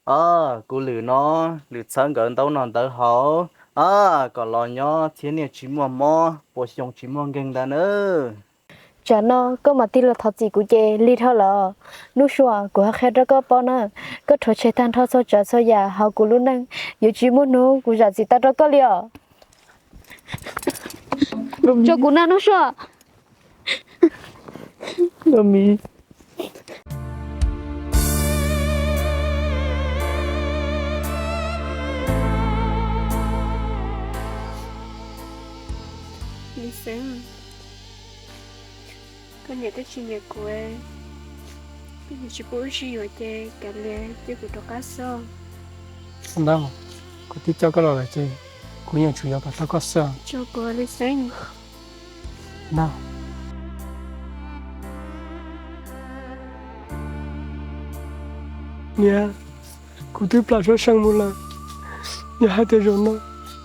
Kuv Lwm no, Lwm txhawb nkawd ntaub no ntawd haus, kom los nyob thiab niaj tsis muaj mob, puas xyoo tsis muaj nkeeg ntag nawb. Tsam no koj mam tig los thov txim kuv ces lig dhau lawm. Nuj Sua, kuv hais qhia rau koj paub na, koj rhuav tshem tag nrho txhua tsav txhua yam hauv kuv lub neej, yuav tsis muaj hnub kuv zam txim tau rau koj li os. Tso kuv na Nuj Sua. Lis Xeeb, koj nyiam thiab tsis nyiam kuv, koj nyiam tsis pub wb sib yuav ces kav liam cia kuv rov qab xwb. Ntau, kuv twb coj koj los lawm ces kuv yeej tsuas yuav kom tau koj xwb. Ntau. Niam, kuv twb plam Suab Seej mus lawm. Yog hais tias zaum no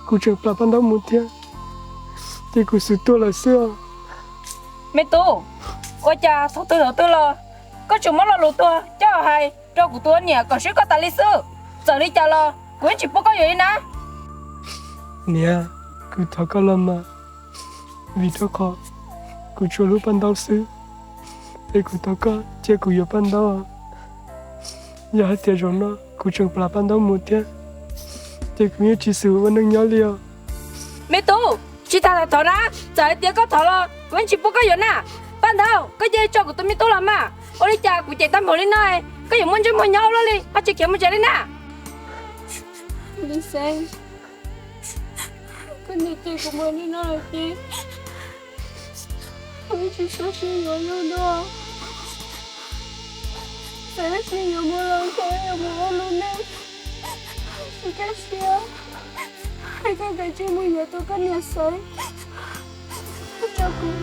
kuv tseem plam Paj Ntaub mus thiab, ces kuv xum tuag lawm xwb os. Me tub, ua cas thaum twg thaum twg los koj tseem muab lo lus tuag coj hais rau kuv tus niam kom swb koj tas li xwb? Txawm li cas los kuv yeej tsis pub koj yuav li na. Niam, kuv thov koj los mas, vim rau qhov kuv tsuas hlub Paj Ntaub xwb, es kuv thov koj cia kuv yuav Paj Ntaub. Yog hais tias zaum no kuv tseem plam Paj Ntaub mus thiab, ces kuv yeej tsis xum ua neej nyob li os. Me tub, tsis tas thov na, txawm hais tias koj thov los kuv yeej tsis pub koj yuav na. Paj Ntaub, koj cia li tso kuv tus me tub los mas. Ua li cas kuv cem tau npaum li no, koj yuav muaj ntsej muag nyob ua luaj li ho tsis khiav mus tsev li na? Lis Xeeb, koj niam cem kuv mus li no lawm ces kuv yeej tsis sab sib yuav lawm no. Txawm dab tsi yuav mus los kuv yuav mus ua lub neej tsis kaj siab. Hais koj kav tsij mus yuav tau koj niam Xeeb tso kuv.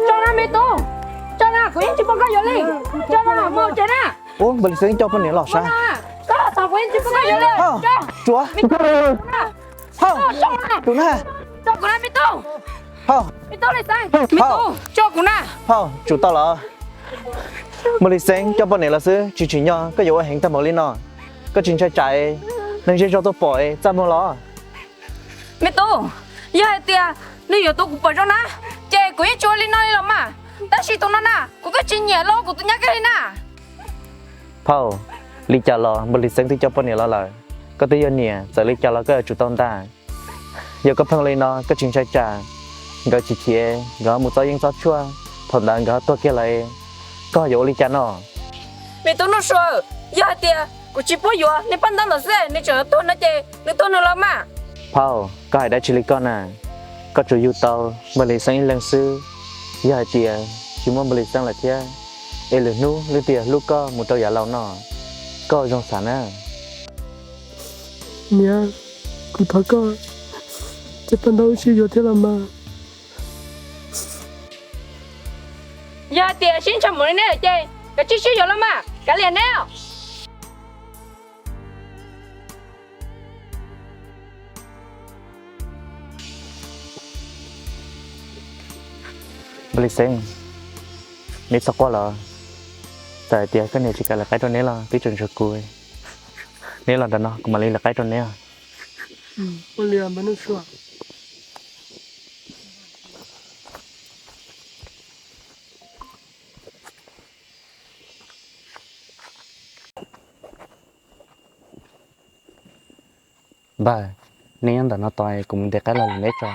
Tso na me tub, tso na, kuv yeej tsis pub koj yuav li. Tso na, mus tsev na. Ub, Npawg Lis Xeeb coj poj niam los sav. Koj thov kuv yeej tsis pub koj yuav li. Tso, Hauj, me tub, tso na. Tso kuv na me tub. Hauj, me tub Lis Xeeb, me tub, tso kuv na. Hauj, tsum tau lawm. Npawg Lis Xeeb coj poj niam los xwb tsis tsim nyog koj yuav ua heev tag npaum li no. Koj tsis ntshai tsam neeg zej zog tuaj pom txaj muag los? Me tub, yog hais tias nws yuav tus kuv pom zoo na, ces kuv yeej tsis ua li no li los mas. Tab sis tus no na, kuv twb tsis nyiam los kuv tus nyab kiag li na. Phauj, li cas los Npawg Lis Xeeb twb coj poj niam los lawm, koj twb yog niam, txawm li cas los koj yuav tsum tau ntag. Yog koj pheej li no koj tsis ntshai tsam nkawd chim chim, nkawd mus txob yeeb txob tshuaj, thaum ntawd nkawd ho tuag kiag lawm, koj yuav ua li cas no? Me tub Nuj Sua, yog hais tias kuv tsis pub yuav niag Paj Ntaub ntawd xwb nws tseem yuav tuag no ces nws tuag nws los mas. Phauj, koj hais dab tsi li koj na? Koj tsuas yug tau Npawg Lis Xeeb ib leeg xwb. Yog hais tias tsis muaj Npawg Lis Xeeb lawm thiab, es lwm hnub leej twg yuav hlub koj mus rau yav laus no? Koj zoo xav na. Niam, kuv thov koj, cia Paj Ntaub wb sib yuav thiab los mas. Yog hais tias sib ntshaw mus li neb lawm ces kav tsij sib yuav los mas, kav liam neb. Npawg Lis Xeeb, neb txhob quaj los. Txawm hais tias koj niam tsis kam lawv qaib rau neb los twb tseem ntshua kuv. Neb los ntawm no kuv mam li lawv qaib rau neb. Npawg, neb nyob ntawm no tos kuv mus ntes qaib los lawv neb tso.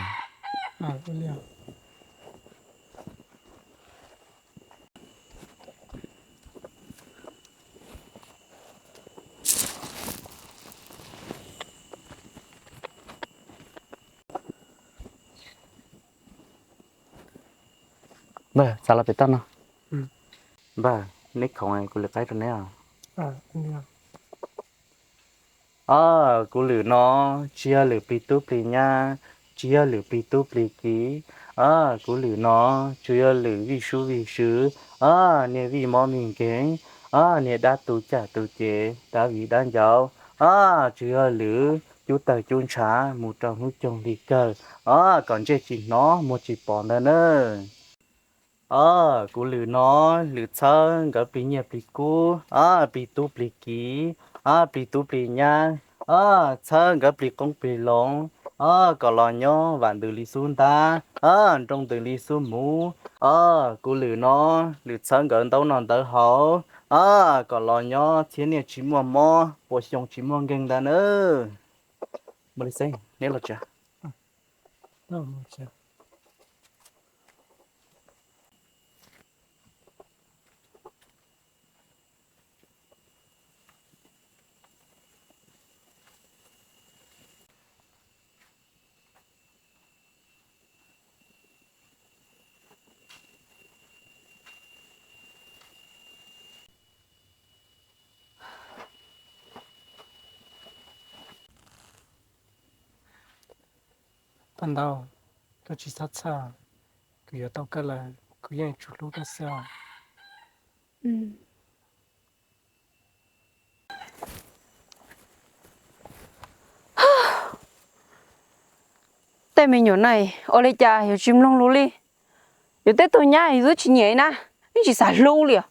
Npawg, xav los pem toj no. Npawg, neb khoom kuv lwm qaib rau neb os. Kuv lwm no tsis yog lwm plig tub plig nyab, tsis yog lwm plig tub plig kiv. Kuv lwm no tsuas yog lwm vij sub vij sw, niag vij mob vij nkeeg. Niag dab tu caj tu ces dab viv dab ncaus, tsis yog lwm cub tawg cub ntshav mus rau hnub coog li kawg, kom ntsej tsis hnov muag tsis pom ntawd na. Kuv lwm no lwm txhawb nkawd plig nyiaj plig kub, plig tub plig kiv, plig tub plig nyab, txhawb nkawd plig qoob plig loo, kom los nyob vam ntws li xub ntab, nroo ntws li xub muv. Kuv lwm no lwm txhawb nkawd ntaub no ntawv haus, kom los nyob txhiab niaj tsis muaj mob, pua xyoo tsis muaj nkeeg ntag na. Neb los tsa. Paj Ntaub, koj tsis txhob txhawj, kuv yuav tau koj lawm, kuv yeej tsuas hlub koj xwb. Tej me nyuam no ua li cas yuav tsis mloog lus li? Yuav tej tug nyab yus twb tsis nyiam li na, yeej tsis xav hlub li os.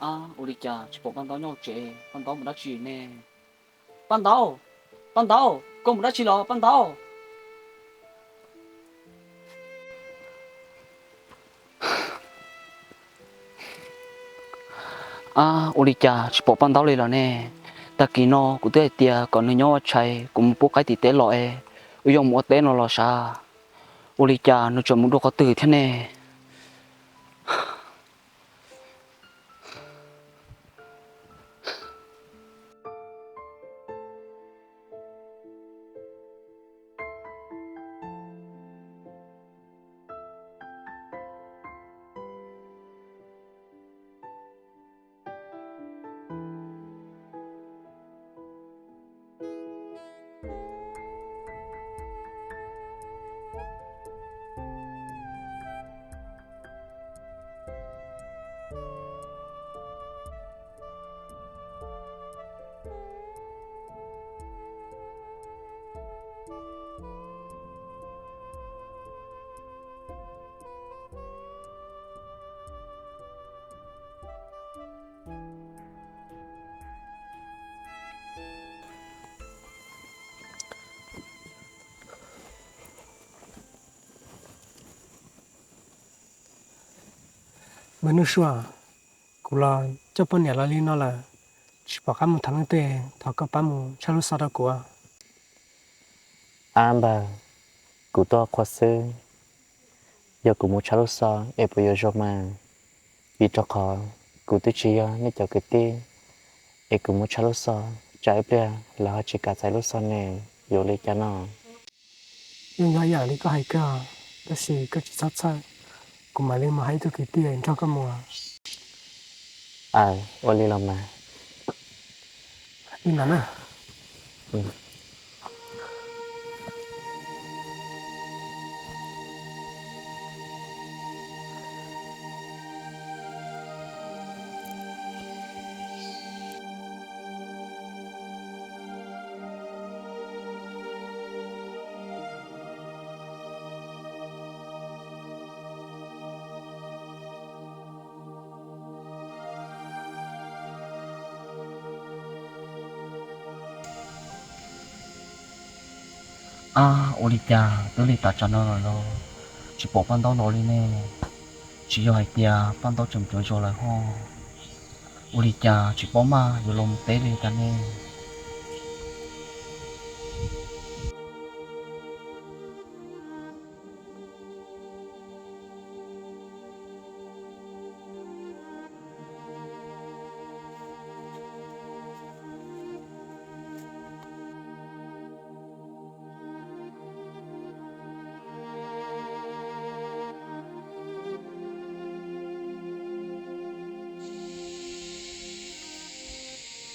Ab, ua li cas tsis pom Paj Ntaub nyob tsev, Paj Ntaub mus dab tsi ne? Paj Ntaub, Paj Ntaub, koj mus dab tsi los Paj Ntaub? Ab, ua li cas tsis pom Paj Ntaub li los ne? Tag kis no kuv twb hais tias kom nws nyob ua tshais, kuv mus pub qaib tim teb los es wb yuav mus ua teb no los sav. Ua li cas nws tseem mus dua qhov twg thiab ne? Mas Nuj Sua, kuv los coj poj niam los li no lawm, tsis pom qab mus tham leej twg, thov koj pab mus tshaj lub xov rau kuv. Ab npawg, kuv tuaj qhua xwb, yog kuv mus tshaj lub xov es puas yuav zoo mas? Vim rau qhov kuv twb tsis yog nej cov kwv tij, es kuv mus tshaj lub xov tsam ib pliag lawv ho tsis kam txais lub xov ne, yuav li cas no? Yeej yog ib yam li koj hais kawg, tab sis koj tsis txhob txhawj, kuv mam li mus hais ib tug kwv tij nrog koj mus. Aws, ua li los mas. Li ntawd na. Ab, ua li cas twb li tav tsam no lawm los tsis pom Paj Ntaub los li ne? Tsis yog hais tias Paj Ntaub tseem cuav zos lawm ho? Ua li cas tsis paub maj yuav los mus teb li cas ne?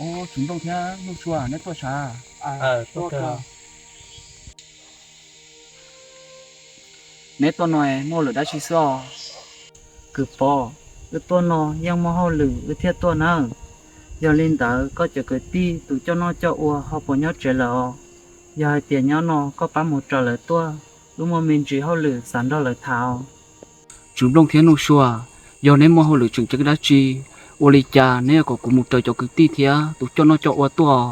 Tswv Nplooj thiab Nuj Sua, neb tuaj sav? Neb tuaj no muaj lwm dab tsi xwb os? Kwv Pov, wb tuaj no yeej muaj hauj lwm wb thiaj tuaj nawb. Yog li ntawd koj cov kwv tij tus coj noj coj ua ho puas nyob tsev lawm os? Yog hais tias nyob no koj pab mus raws lawv tuaj, wb muaj me ntsis hauj lwm xav nrog lawv tham os. Tswv Nplooj thiab Nuj Sua, yog neb muaj hauj lwm tseem ceeb dab tsi, ua li cas neb yuav kom kuv mus raws cov kwv tij thiab tus coj noj coj ua tuaj?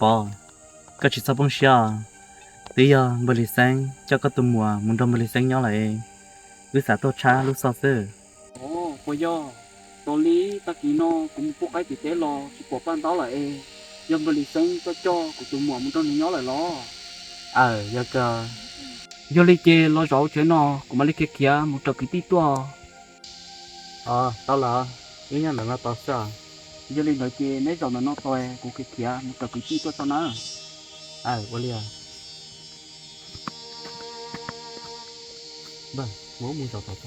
Pov, koj tsis txhob poob siab os. Twb yog Npawg Lis Xeeb coj koj tus muam mus nrog Npawg Lis Xeeb nyob lawm, wb xav tuaj tshab lub xoj xwb. Puas yog? Tos li tag kis no kuv mus pub qaib tim teb los tsis pom Paj Ntaub lawm es, yog Npawg Lis Xeeb coj coj kuv tus muam mus nrog nws nyob lawm los? Aw, yog kawg. Yog li ces los zaum tsev no kuv mam li khiav khiav mus raws kwv tij tuaj. Tau lawm, wb nyob ntawm no tos xwb. Yog li ntawd ces neb zaum ntawm no tos kuv khiav khiav mus raws kwv tij tuaj tso nawb. Ua li. Npawg, mus mus zaum tom.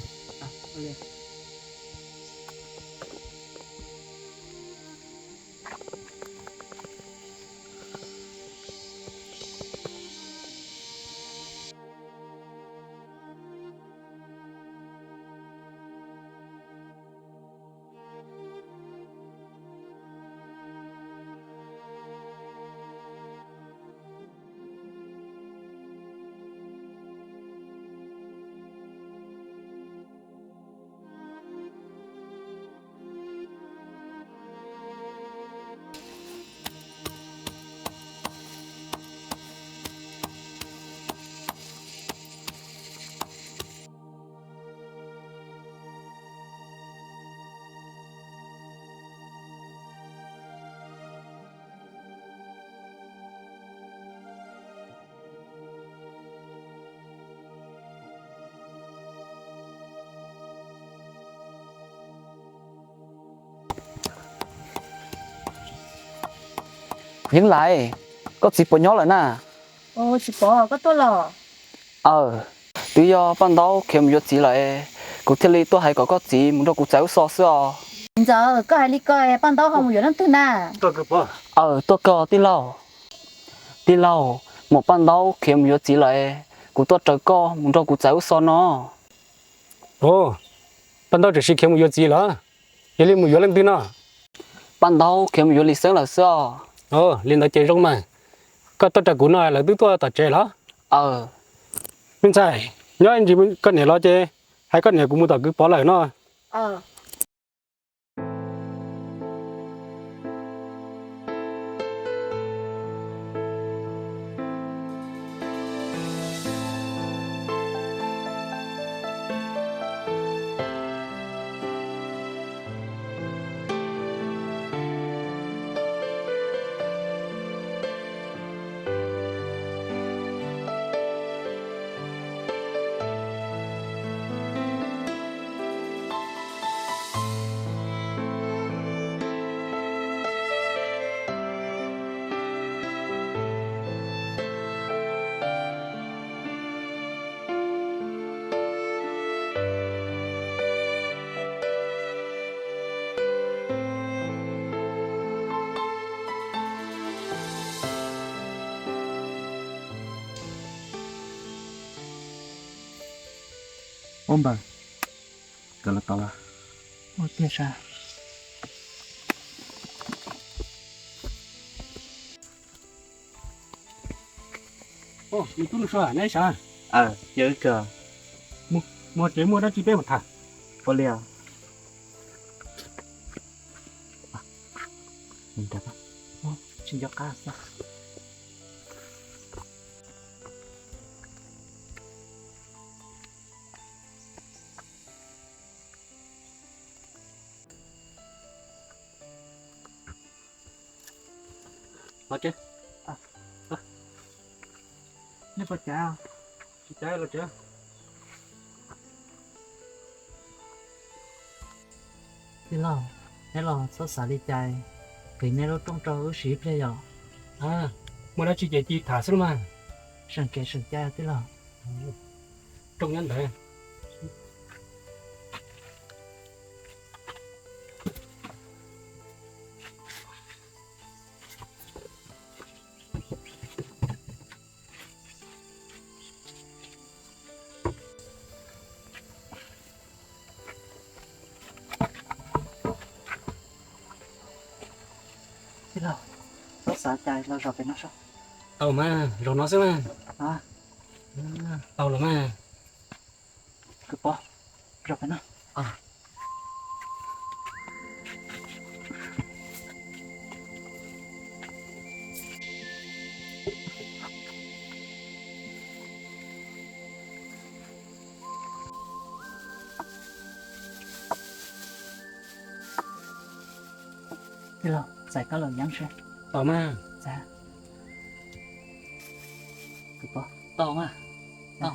Yeeb Lais, koj txiv puas nyob lawm na? Tsis pom, koj tuaj los? Aw, twb yog Paj Ntaub khiav mus yuav txiv lawm, kuv thiaj li tuaj hais kom koj txiv mus nrog kuv txais lub xo xwb os. Ntxawm, koj hais li ko Paj Ntaub ho mus yuav leej twg na? Aw, tuaj kawg tij laug. Tij laug, muam Paj Ntaub khiav mus yuav txiv lawm, kuv tuaj raws koj mus nrog kuv txais lub xo no. Paj Ntaub tseem sim khiav mus yuav txiv lawm, yog li mus yuav leej twg no? Paj Ntaub khiav mus yuav Lis Xeeb lawm xwb os. Li ntawd ces zoo mas, koj tuaj raws kuv no lawv twb tuaj tom tsev los? Me ntxhais, nyob ntsis koj niam los ces hais koj niam kuv mus tom kwv Pov lawm no. Ua npawg, kawm los tau lawm. Ua tiag sas. Nws tub Nuj Sua, neb sav? Yog wb kawg. Mus tsev muaj dab tsi peb mus tham. Ua li. Tsis nco qab xwb. Los tsev. Nej puas cas? Tsis cas, los tsev. Tij laug, neb los txhob xav li cas, qiv neb lub rooj rau wb siv ib pliag yom. Muaj dab tsi ces cia tham xwb mas. Seem kev seem cai tij laug. Rooj nyob ntawd. Los zaum pem no saib. Tau mas, zaum no xwb mas. Tau los mas. Kwv Pov, zaum pem no. Tij laug, txais koj los yeeb seb. Tau mas. Txais. Kwv Pov, tau mas. Tau.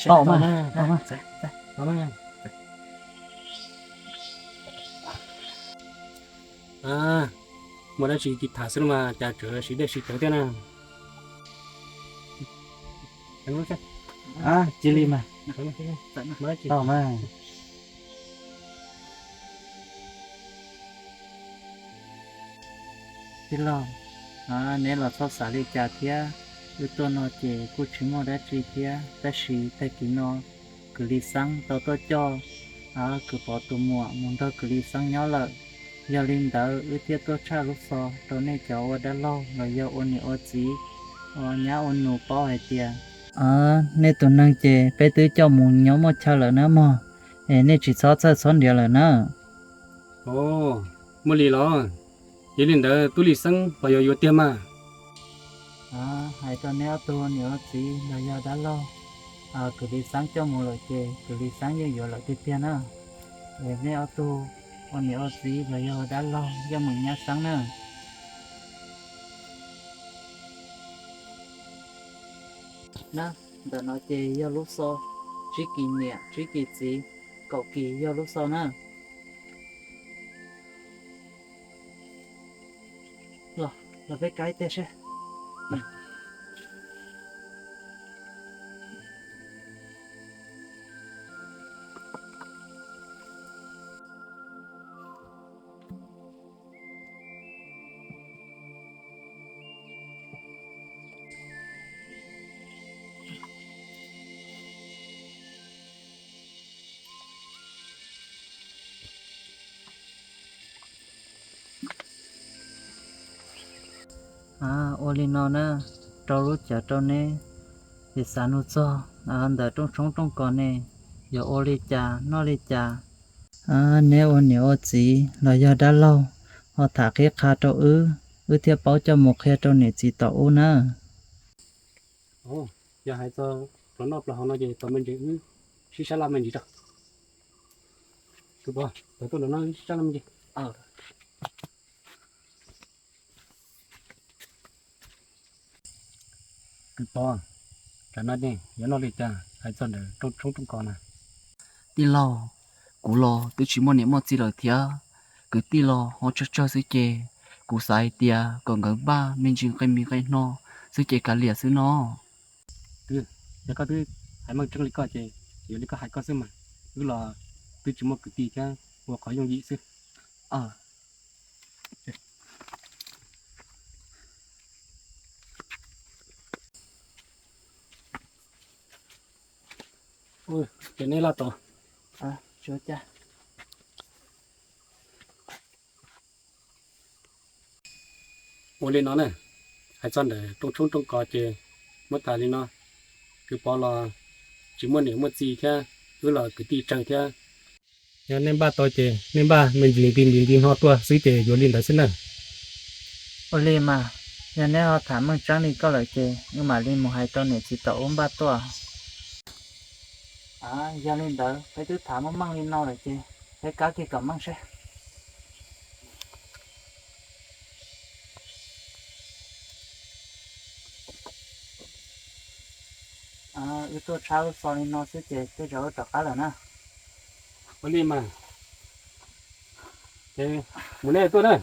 Tau mas, tau mas. Muaj dab tsi tham xwb los mas cas tseem siv dej siv cawv thiab na. Cia li mas. Tau mas. Tij laug, neb los txhob xav li cas thiab. Wb tuaj no ces kuj tsis muaj dab tsi thiab, tab sis tag kis no Kwv Lis Xeeb tau tuaj coj Kwv Pov tus muam mus nrog Kwv Lis Xeeb nyob lawm. Yog li ntawd wb thiaj tuaj tshaj lub xov rau nej cov ua dab laug los yog ua niam ua txiv, ua nyab ua nus paub hais tias nej tus neeg ces peb twb coj mus nyob muaj chaw lawm na mog, es nej tsis txhob txhawj txhob nrhiav lawm na. Muaj li los? Yog li ntawd Tub Lis Xeeb los yog yuav tiag mas. Hais rau neb ob tug niam ua txiv los yog dab laug, Kwv Lis Xeeb coj mus lawm ces Kwv Lis Xeeb yeej yuav lawm tiag tiag na. Es nej ob tug ua niam ua txiv los yog dab laug yeej meem nyab Xeeb na. Na, ntawm no ces yog lub xov tsib kis niam tsib kis txiv, kaum kis yog lub xov na. Los, los peb kav ib teg seb. Ua li no na, rau lub cawv rau neb, es xav nug txog ntawm rooj tshoob rooj kos ne, yuav ua li cas noj li cas. Neb ua niam ua txiv los yog dab laug, ho tham qhib qha rau wb, wb thiaj paub coj mus qhia rau niam txiv tom ub na. Yog hais txog plaub noj plaub haus no ces tos me ntsis wb sib sab laj me ntsis tso. Kwv Pov, tos tuaj nram no wb sib sab laj me ntsis. Kwv Pov, tsam no ne yuav noj li cas hais txog ntawm rooj tshoob rooj kos na? Tij laug, kuv los twb tsis muaj niam muaj txiv lawm thiab, kwv tij los ho tsawg tsawg xwb ces kuv xav hais tias kom nkawd npaj me ntsis nqe mis nqe hno xwb ces kav liam xwb no. Twb, yog koj twb hais meej tseeb li koj ces yuav li koj hais koj xwb mas, wb los twb tsis muaj kwv tij thiab ua qhov yooj yim xwb. Ces neb laj tos. Ua li no na, hais txog ntawm rooj tshoob rooj kos ces muab tas li no. Kwv Pov los tsis muaj niam muaj txiv thiab, wb los kwv tij tsawg thiab. Yog nej npaj tau ces nej npaj me ntsis nqi mis nqi hno tuaj xwb ces yuav li ntawd xwb na. Ua li mas, yog neb ho tham meej tseeb li koj lawm ces wb mam li mus hais rau niam txiv tom ub npaj tuaj. Yog li ntawd peb twb tham meej meej li no lawm ces peb kav kiag kom meej seb. Wb tuaj tshab lub xov li no xwb ces tej zaum wb rov qab lawm na. Ua li mas, Mus nej tuaj na.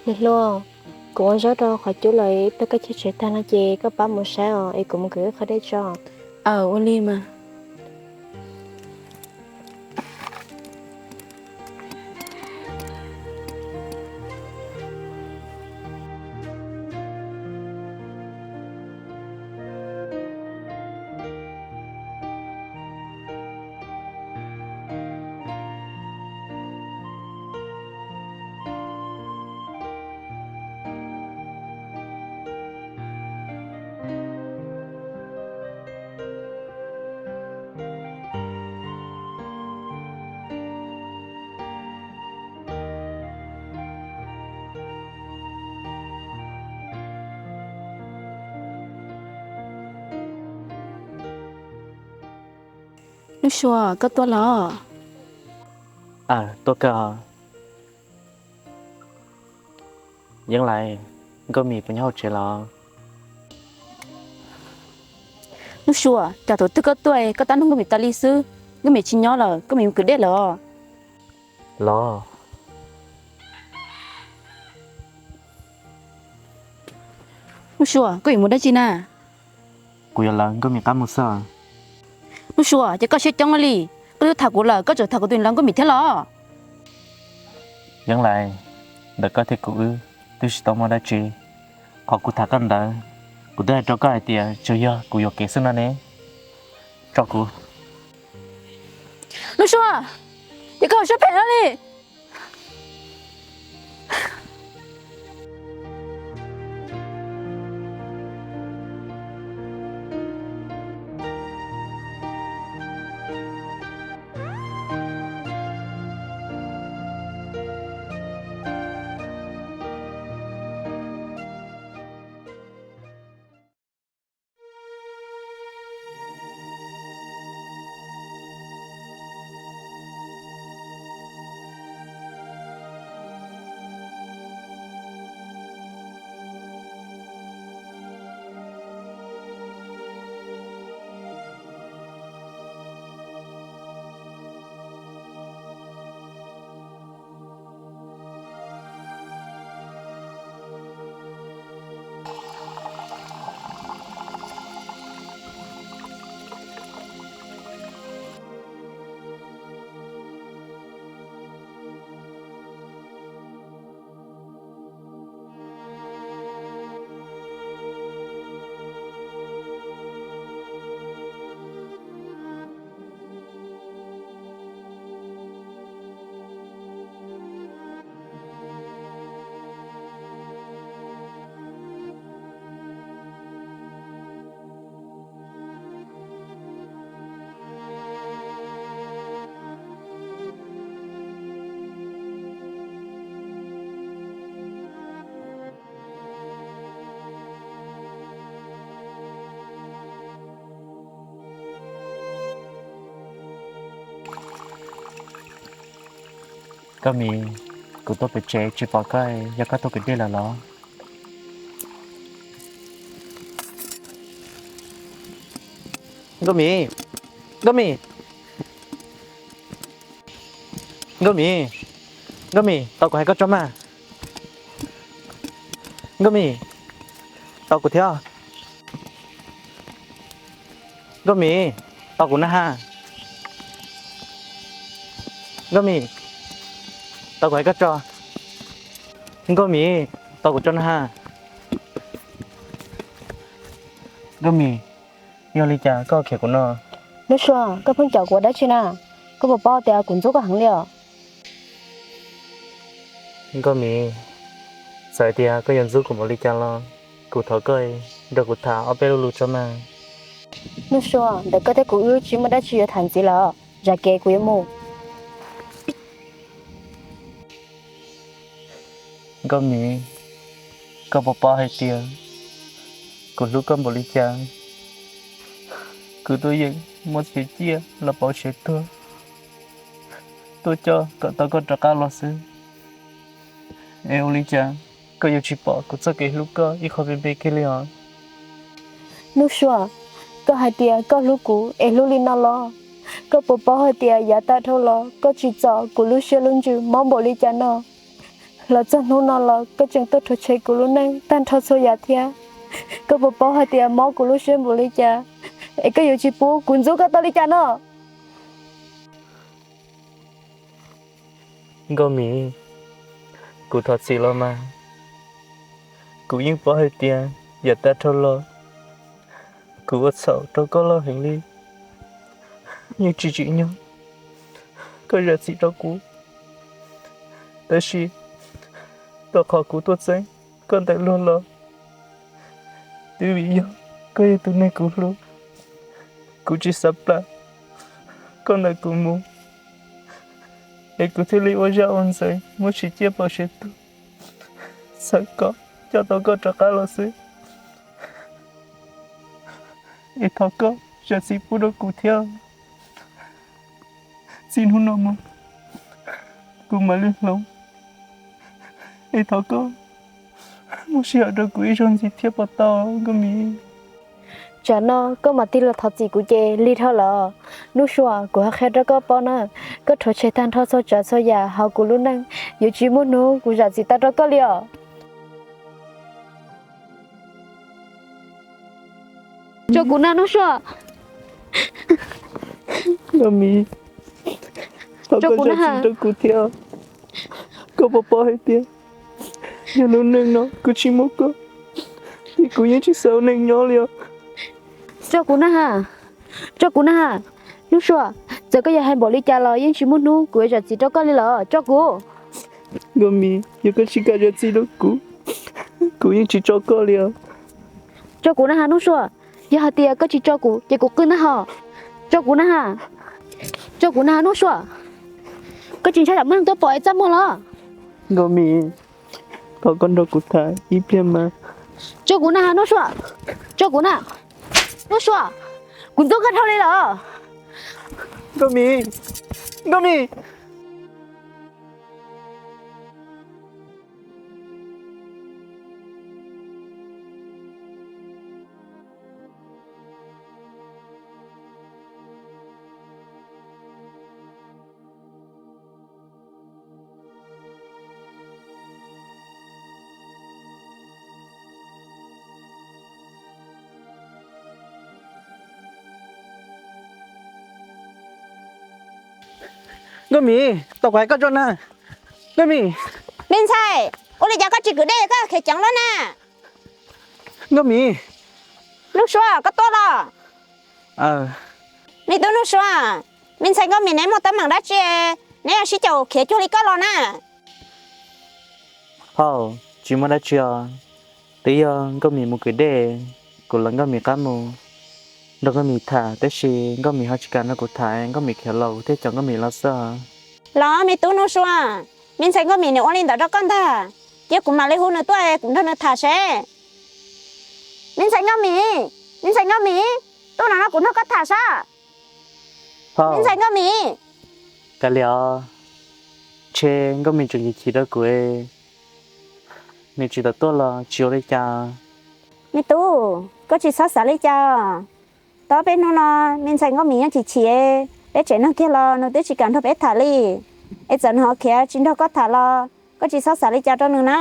Niam hluas, kuv ua zaub rau qhov cub lawm, tag koj chaw tsev tag no ces koj pab mus saib os, es kuv mus kwv wb qhov dej tso. Aw, ua li mas. Nuj Sua, koj tuaj los? Tuaj kawg. Yeeb Lais, Nkauj Mim puas nyob hauv tsev los? Nuj Sua, cas thaum twg koj tuaj koj tab nug Nkauj Mim tas li xwb. Nkauj Mim tsis nyob lawm, Nkauj Mim mus kwv dej lawm os. Los. Nuj Sua, koj yuav mus dab tsi na? Kuv yuav lawv Nkauj Mim qab mus xwb. Nuj Sua, ces koj siab coob li. Koj twb tham kuv lawm, koj tseem tham kuv tus lawv Nkauj Mim thiab los? Yeeb Lais, ntawm koj thiab kuv wb twb tsis tau muaj dab tsi. Qhov kuv tham koj ntawd, kuv twb hais rau koj hais tias tsuas yog kuv yuam kev xwb no ne. Tso kuv. Nuj Sua, ces koj ua siab phem no li. Nkauj Mim, kuv tuaj pem tsev tsis pom koj, yog koj tuaj kwv dej lawm los? Nkauj Mim, Nkauj Mim, Nkauj Mim, Nkauj Mim, tos kuv hais koj tso mas. Nkauj Mim, tos kuv thiab. Nkauj Mim, tos kuv na ha. Nkauj Mim, tos kuv hais koj tso. Nkauj Mim, tos kuv tso na ha. Nkauj Mim, yog li cas koj khiav kuv no? Nuj Sua, koj pheej caum kuv ua dab tsi na? Koj puas paub tias kuv ntxub koj heev li os? Nkauj Mim, txawm tias koj yuav ntxub kuv npaum li cas los kuv thov koj nrog kuv tham ob peb lo lus tso mas. Nuj Sua, ntawm koj thiab kuv wb tsis muaj dab tsi yuav tham ntxiv lawm, zam kev kuv yuav mus. Nkauj Mim, Koj puas paub hais tias kuv hlub koj npaum li cas? Kuv tuaj yeem muab txiav ciaj los pauv siav tuag, tuaj coj kom tau koj rov qab los xwb. Es ua li cas koj yuav tsis pom kuv txoj kev hlub koj ib qho me me kiag li os? Nuj Sua, koj hais tias koj hlub kuv es hlub li no los? Koj puas paub hais tias yav tag dhau los koj tsis txo kuv lub siab lub ntsws mob npaum li cas no? Los txog hnub no los koj tseem tuaj rhuav tshem kuv lub neej tag nrho txhua yam thiab. Koj puas paub hais tias mob kuv lub siab npaum li cas, es koj yuav tsis pub kuv ntxub koj tau li cas no? Nkauj Mim, kuv thov txim los mas. Kuv yeej paub hais tias yav tag dhau los kuv ua txhaum rau koj loj heev li, yeej tsis tsim nyog koj zam txim rau kuv. Tab sis tom qhov kuv tuaj txeeb koj ntawm luag los, twb vim yog koj yog tus neeg kuv hlub, kuv tsis xav plam koj ntawm kuv mus, es kuv thiaj li ua zaj ua ntxeev muab txiav ciaj pauv siav tuag, xav kom coj tau koj rov qab los xwb. Es thov koj zam txim pub rau kuv thiab. Txij hnub no mus kuv mam li hloov, es thov koj muab sij hawm rau kuv ib zaug ntxiv thiab puas tau, Nkauj Mim? Tsam no koj mam tig los thov txim kuv ces lig dhau lawm. Nuj Sua, kuv ho qhia rau koj paub na, koj rhuav tshem tag nrho txhua tsav txhua yam hauv kuv lub neej, yuav tsis muaj hnub kuv zam txim tau rau koj li os. Tso kuv na Nuj Sua. Nkauj Mim, thov koj zam txim rau kuv thiab. Koj puas paub hais tias yog lub neej no kuv tsis muaj koj, ces kuv yeej tsis xav ua neej nyob li os. Tso kuv na ha, tso kuv na ha. Nuj Sua, txawm koj yuav hais npaum li cas los yeej tsis muaj hnub kuv yuav zam txim rau koj li lawm, tso kuv. Nkauj Mim, yog koj tsis kam zam txim rau kuv, kuv yeej tsis tso koj li os. Tso kuv na ha Nuj Sua, yog hais tias koj tsis tso kuv ces kuv qw na ho. Tso kuv na ha, tso kuv na ha Nuj Sua. Koj tsis ntshai tsam muaj neeg tuaj pom es txaj muag los? Nkauj Mim, thov koj nrog kuv tham ib pliag mas. Tso kuv na ha Nuj Sua, tso kuv na. Nuj Sua, kuv ntxub koj dhau li lawm. Nkauj Mim, Nkauj Mim. Nkauj Mim, tau kuv hais koj tso na. Nkauj Mim. Me ntxhais, ua li cas koj tsis kwv dej koj khiav ceev lawm na? Nkauj Mim. Nuj Sua, koj tuaj los? Me tub Nuj Sua, me ntxhais Nkauj Mim neb muaj teeb meem dab tsi, neb yuav sib caum khiav cuag li koj los na? Phauj, tsis muaj dab tsi os. Twb yog Nkauj Mim mus kwv dej, kuv los Nkauj Mim qab mus nrog Nkauj Mim tham, tab sis Nkauj Mim ho tsis kam nrog kuv tham, Nkauj Mim khiav los kuv thiaj caum Nkauj Mim los xwb. Los me tub Nuj Sua, me ntxhais Nkauj Mim nws ua li ntawd rau koj ntag, cia kuv mam li hu nws tuaj kuv nrog nws tham seb. Me ntxhais Nkauj Mim, me ntxhais Nkauj Mim, tuaj no no kuv nrog koj tham saib. Me ntxhais Nkauj Mim. Kav liam os, ntshe Nkauj Mim tseem chim chim rau kuv, nws tsis tau tuaj los tsis ua li cas. Me tub, koj tsis txhob xav li cas. Tau peb hnub no me ntxhais Nkauj Mim yeej chim chim, peb tsev neeg kiag los nws twb tsis kam nrog peb tham li. Es txawm nws ho khiav tsis nrog koj tham los koj tsis txhob xav li cas rau nws na.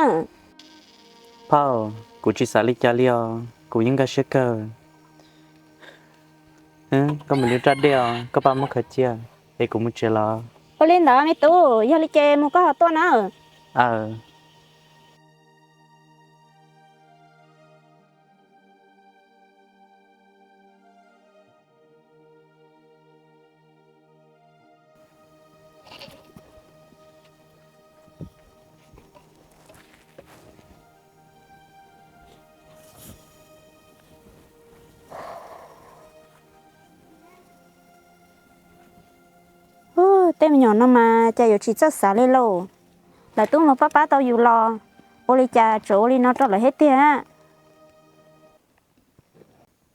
Phauj, kuv tsis xav li cas li os, kuv yeej nkag siab kawg. Koj mus li raj dej os, koj pab muab khaws cia, es kuv mus tsev los. Ua li ntawd me tub, yog li ces mus koj ho tuaj na. Aw. Tej me nyuam no mas cas yuav tsis txawj xav li lauj. Lawv twb mus pab pab tau yus los, Ua li cas tseem ua li no rau lawv thiab tiag?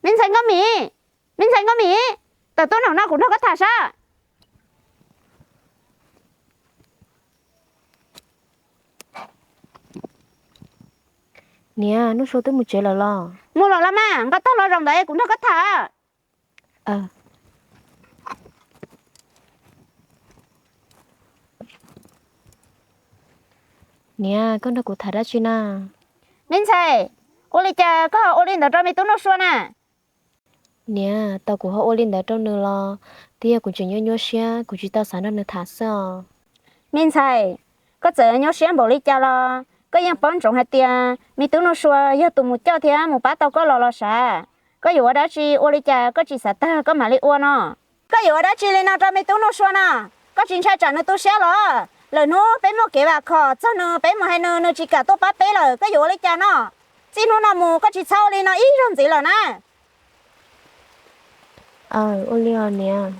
Me ntxhais Nkauj Mim, me ntxhais Nkauj Mim, tawm tuaj no kuv nrog koj tham saib. Niam, Nuj Sua twb mus tsev lawm los? Mus lawm los mas, nqa tag los zaum ntawd kuv nrog koj tham. Niam, koj nrog kuv tham dab tsi na? Me ntxhais, ua li cas koj ho ua li ntawd rau me tub Nuj Sua na? Niam, tau kuv ho ua li ntawd rau nws los twb yog kuv tseem nyuaj nyuaj siab, kuv tsis tau xav nrog nws tham xwb os. Me ntxhais, koj txawm nyuaj siab npaum li cas los koj yeej paub ntsoov hais tias me tub Nuj Sua yog tus mus coj thiab mus pab tau koj los los sav. Koj yuav ua dab tsi ua li cas koj tsis xav tag koj mam li ua no? Koj yuav ua dab tsi li no rau me tub Nuj Sua no? Koj tsis ntshai tsam nws tu siab los? Lwm hnub peb muaj kev vam khom txog nws peb mus hais nws, nws tsis kam tuaj pab peb lawm, koj yuav ua li cas no? Txij hnub no mus koj tsis txhob ua li no ib zaug ntxiv lawm na. Aw, ua li os niam.